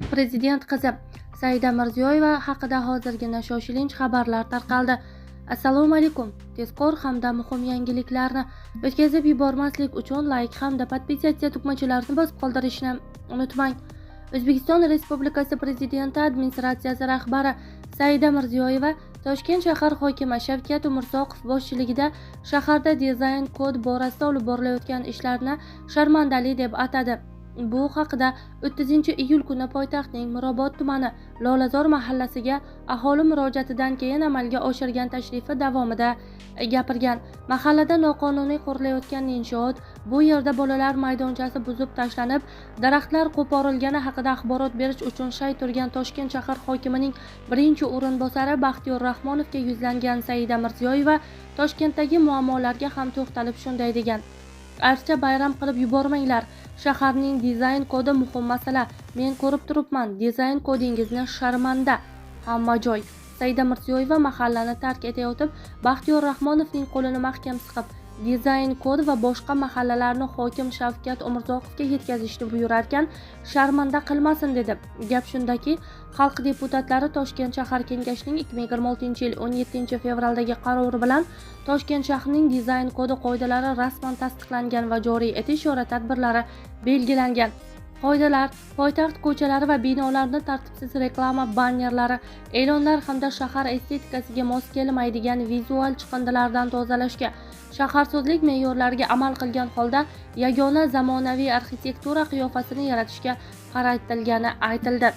Prezident qizi Saida Mirziyoyeva haqida hozirgina shoshilinch xabarlar tarqaldi. Assalomu alaykum. Tezkor hamda muhim yangiliklarni o'tkazib yubormaslik uchun like hamda podpisatsiya tugmachalarini bosib qoldirishni unutmang. O'zbekiston Respublikasi Prezidenti administratsiyasi rahbari Saida Mirziyoyeva Toshkent shahar hokimi Shavkat Umurzoqov boshchiligida shaharda dizayn kod borasida olib borilayotgan ishlarni sharmandali deb atadi. Bu haqida 30-iyul kuni poytaxtning Mirobod tumani Lolazor mahallasiga aholi murojaatidan keyin amalga oshirgan tashrifi davomida gapirgan. Mahallada noqonuniy qurilayotgan inshoot, bu yerda bolalar maydonchasi buzib tashlanib, daraxtlar qo'porilgani haqida axborot berish uchun shay turgan Toshkent shahar hokimining birinchi o'rinbosari Baxtiyor Rahmonovga yuzlangan Saida Mirziyoyeva Toshkentdagi muammolarga ham to'xtalib shunday degan: Archa bayram qilib yubormanglar. Shaharning dizayn kodi muhim masala. Men ko'rib turibman, dizayn kodingizni sharmanda. Hamma joy. Saida Mirziyoyeva mahallani tark etayotib, Baxtiyor Rahmonovning qo'lini mahkam siqib, dizayn kod va boshqa mahallalarni hokim Shavkat Umurzoqovga yetkazishni buyurarkan, sharmanda qilmasin dedi. Gap shundaki, xalq deputatlari Toshkent shahar kengashining 2026-yil 17-fevraldagi qarori bilan Toshkent shahrining dizayn kodi qoidalari rasman tasdiqlangan va joriy etish chora-tadbirlari belgilangan. Qoidalar poytaxt ko'chalari va binolarini tartibsiz reklama bannerlari, e'lonlar hamda shahar estetikasiga mos kelmaydigan vizual chiqindilardan tozalashga, shaharsozlik me'yorlariga amal qilgan holda yagona zamonaviy arxitektura qiyofasini yaratishga qaratilgani aytildi.